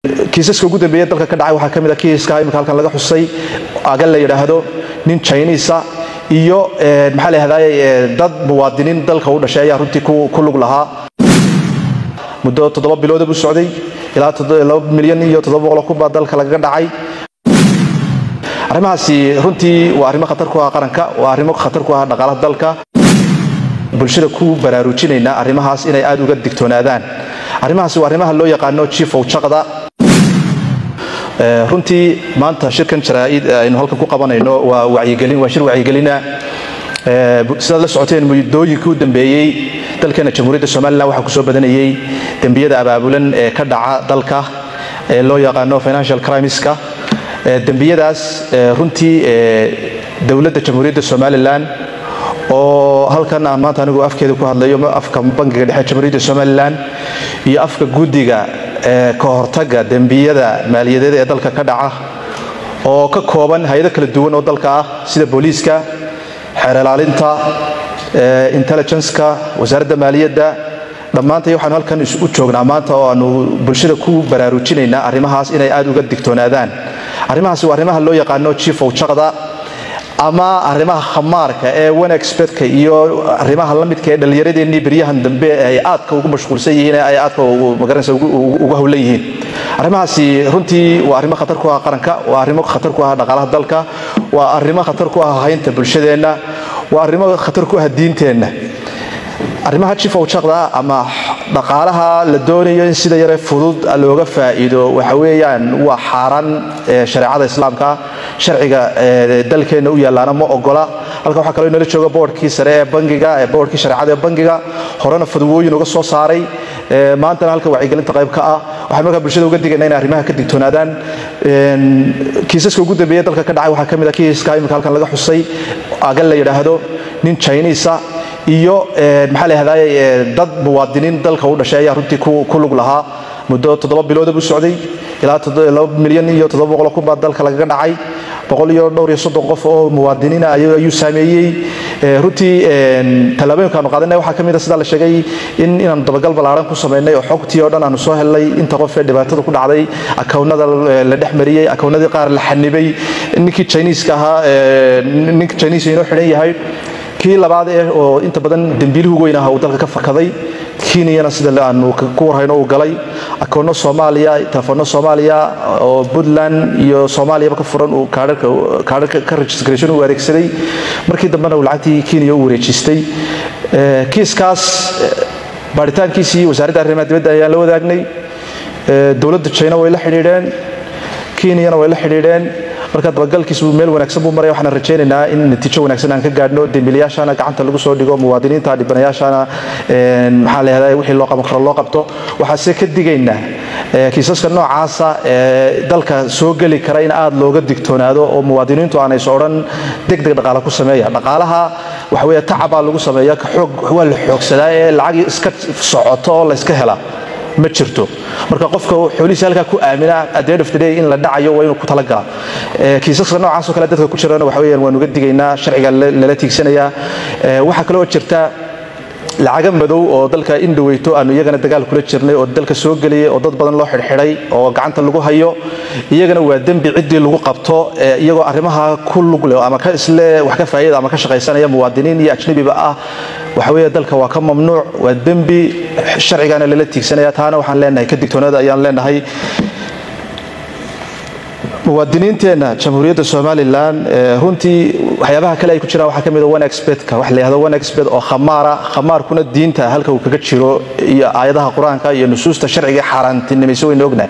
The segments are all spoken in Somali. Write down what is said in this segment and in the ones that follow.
Kiisaska ugu dambeeya dalka ka dhacay waxaa ka mid a kiiska imika halkan laga xusay, aga la yidhaahdo nin Chinese iyo maxaa la yidhahdaye dad muwaadiniin dalka u dhashay ayaa runtii ku lug lahaa. Muddo 7 bilooda buu socday, ilaa 2,700,000 baa dalka lagaga dhacay. Arrimahaasi runtii waa arrimo khatar ku ah qaranka, waa arrimo khatar ku ah dhaqaalaha dalka. Bulshada ku baraarujinaynaa arrimahaas inay aada uga digtoonaadaan. Arrimahaasi waa arrimaha loo yaqaano jifow jaqda. Runtii maanta shirkan jaraa'id aynu halkan ku qabanayno waa wacyigelin, waa shir wacyigelina. Sidaad la socoteen, muddooyinkii u dambeeyey dalkeena Jamhuuriyadda Somalilan waxaa kusoo badanayey dembiyada abaabulan ee ka dhaca dalka ee loo yaqaano financial crimeska. Dembiyadaas runtii dowladda Jamhuuriyadda Somalilan oo halkan aan maanta anigu afkeeda ku hadlayo, afka Bangiga Dhexe Jamhuuriyadda Somalilan iyo afka guddiga ka hortagga dembiyada maaliyadeed ee dalka ka dhaca oo ka kooban hay-ado kala duwan oo dalka ah sida booliiska, xeer ilaalinta, intelligenceka, wasaaradda maaliyadda, dhammaantay waxaanu halkan u joognaa maanta oo aanu bulshada ku baraarujinaynaa arrimahaas inay aada uga digtoonaadaan. Arrimahaasi waa arrimaha loo yaqaano jifow jaqda ama arrimaha khamaarka ee onexpertka iyo arrimaha la midka ee dhallinyaradeenii beryahan dambe ay aadka ugu mashquulsan yihiin ee ay aadka magaranaysa uga howlan yihiin. Arrimahaasi runtii waa arrimo khatar ku ah qaranka, waa arrimo khatar ku ah dhaqaalaha dalka, waa arrimo khatar ku ah haynta bulshadeenna, waa arrimo khatar ku ah diinteenna. Arrimaha jifow jaqda ama dhaqaalaha la doonayo in sida yare fudud looga faa'iido waxa weeyaan waa xaaraan shareecada islaamka, sharciga dalkeenna u yallaana ma ogola. Halkan waxaa kaloo inala jooga boodhkii sare ee bangiga, ee boodhkii shareecada ee bangiga, horena fadwooyin uga soo saaray, maantana halka wacyigelinta qayb ka ah. Waxaan markaa bulshada uga digaynaa inay arrimaha ka digtoonaadaan. Kiisaska ugu dambeeya dalka ka dhacay waxaa ka mid a kiiska imika halkan laga xusay, aga la yidhaahdo nin Chinese iyo maxaa la yidhahdaye dad muwaadiniin dalka u dhashay ayaa runtii ku lug lahaa. Muddo 7 bilooda buu socday, ilaa 2,700,000 baa dalka lagaga dhacay, boqol iyo dhowr iyo soddon qof oo muwaadiniina ayuu saameeyey. Runtii tallaabooyinkaanu qaadanay waxaa ka mid a, sidaa la sheegay, in inaanu dabagal ballaaran ku samaynay oo xogtii oo dhan aanu soo helnay, inta qof ee dhibaatada ku dhacday, akownada la dhex mariyey, akownadii qaar la xanibay, ninkii Chinese-ka ahaa, ninka Chinese inoo xidhan yahay, kii labaad ee oo inta badan dembiiluhu weyn ahaa uu dalka ka fakaday, Kenyana sida aanu ku warhayno uu galay, akoono Soomaaliya, telefoonno Soomaaliya oo Puntland iyo Soomaaliyaba ka furan uu kaadharka ka registration uu adeegsaday, markii dambena uu lacagtii Kenya u wareejistay. Kiiskaas baaritaankiisii wasaaradda arrimaha dibadda ayaan la wadaagnay. Dowladda China way la xidhiidheen, Kenyana way la xidhiidheen. Marka dabagalkiisu meel wanaagsan buu maraya, waxaan rajaynaynaa in natiijo wanaagsan aan ka gaadhno, dembiilayaashana gacanta lagu soo dhigo, muwaadiniinta dhibanayaashana maxaa la yidhahdaa wixii loo qaban karo loo qabto. Waxaase ka digaynaa kiisaska noocaasa ee dalka soo geli kara in aada looga digtoonaado oo muwaadiniintu aanay is odhan deg deg dhaqaale ku sameeya. Dhaqaalaha waxa weeye tacab baa lagu sameeya, xoog waa la xoogsadaa, ee lacag iska socoto oo la iska helaa ma jirto. Marka qofka xoolihiisa halkaa ku aamina, at the end of the day in la dhacayo waa inuu ku talagalaa. Kiisaska noocaas oo kale dadka ku jirana waxa weeyaan waan uga digaynaa, sharciga lala tiigsanayaa. Waxaa kaloo jirta lacaga madow oo dalka in dhaweyto aanu iyagana dagaal kula jirnay oo dalka soo geliyay oo dad badan loo xidhxidhay oo gacanta lagu hayo. Iyagana waa dembi ciddii lagu qabto iyagoo arrimaha ku lug leh ama ka isle wax ka faa'iida ama ka shaqaysanaya, muwaadiniin iyo ajnabiba ah, waxa weeye dalka waa ka mamnuuc, waa dembi, sharcigana lala tiigsanaya. Taana waxaan leenahay ka digtoonaada ayaan leenahay. Muwaadiniinteenna Jamhuuriyadda Somalilan runtii waxyaabaha kale ay ku jiraan waxaa ka mid a one expertka, waxa la yidhahdo one expert oo khamaara. Khamaarkuna diinta halka uu kaga jiro iyo aayadaha qur-aanka iyo nusuusta sharciga xaaraantinimayso waynu ognahay.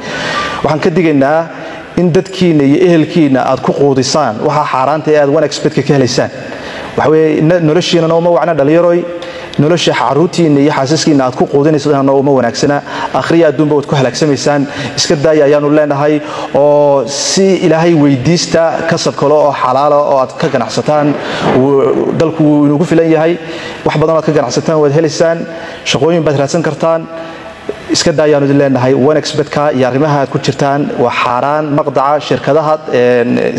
Waxaan ka digaynaa in dadkiina iyo ehelkiina aad ku quudisaan waxaa xaaraanta ee aad one expertka ka helaysaan. Waxa weeye noloshiinana uma wacna, dhalinyaroy, nolosha caruurtiina iyo xaasaskiina aad ku quudinaysaana uma wanaagsana, akhriya adduunba waad ku halaagsamaysaan. Iska daaya ayaanu leenahay oo si ilaahay weydiista kasab kale oo xalaala oo aad ka ganacsataan. Dalku wuu inugu filan yahay, wax badan oo aad ka ganacsataan waad helaysaan, shaqooyin baad raadsan kartaan. Iska daayaanu idin leenahay 1xBetka iyo arrimaha aad ku jirtaan, waa xaaraan. Maqdaca shirkadaha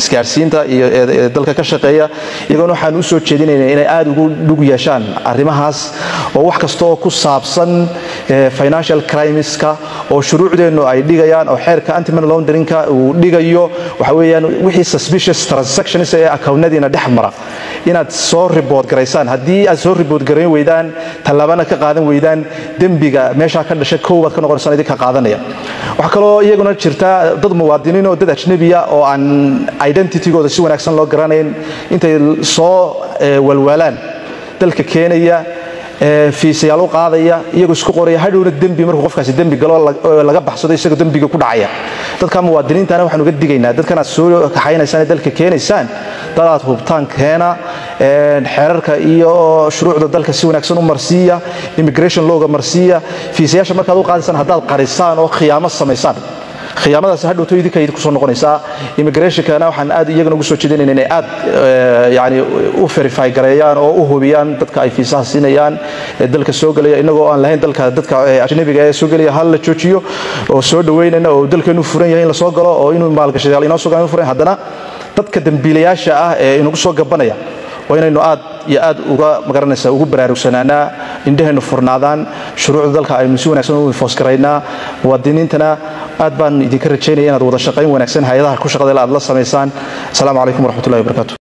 isgaarsiinta iyo dalka ka shaqeeya iyagoona waxaan u soo jeedinaynaa inay aad ugu dhug yeeshaan arrimahaas, oo wax kasta oo ku saabsan financial crimeska oo shuruucdeennu ay dhigayaan oo xeerka anti money launderingka uu dhigayo, waxa weeyaan wixii suspicious transactions ee accountadiina dhex mara inaad soo report garaysaan. Haddii aad soo report garayn weydaan, tallaabana ka qaadan weydaan, dembiga meeshaa ka dhashay kow baad ka noqonaysaan idinka qaadanaya. Waxaa kaloo iyaguna jirta dad muwaadiniin oo dad ajnabiya oo aan identitygooda si wanaagsan loo garanayn intay soo walwaalaan dalka keenaya, fiisayaal u qaadaya, iyagoo isku qoraya, hadhowna dembi markuu qofkaasi dembi galo laga baxsado, isagoo dembiga ku dhacaya. Dadka muwaadiniintana waxaan uga digaynaa, dadkan aad soo kaxaynaysaan ee dalka keenaysaan, dad aad hubtaan keena, xeerarka iyo shuruucda dalka si wanaagsan u marsiiya, immigration lawga marsiiya. Fiisayaasha markaad u qaadaysaan, haddaad qarisaan oo khiyaamo samaysaan, khiyaamadaasi hadhowto idinka idinku soo noqonaysaa. Immigrationkana waxaan aad iyagana ugu soo jeedinayna inay aad yani u verify gareeyaan oo u hubiyaan dadka ay fiisaha siinayaan ee dalka soo gelaya, inagoo aan lahayn dalka dadka ajnabiga ee soo gelaya hal la joojiyo oo soo dhaweynayna oo dalkeenu furan yahay in la soo galo oo inuu maalgashayaal inoo soo galaan furan, haddana dadka dambiilayaasha ah ee inagu soo gabanaya waa inaynu aad iyo aad uga magaranaysaa ugu baraarugsanaanaa, indhahaynu furnaadaan, shuruucda dalka aynu si wanaagsan u enforce garaynaa. Muwaadiniintana aad baan idinka rajaynaya inaad wada shaqayn wanaagsan hay-adaha ku shaqada aad la samaysaan. Asalaamu calaykum waraxmatullahi wabarakatu.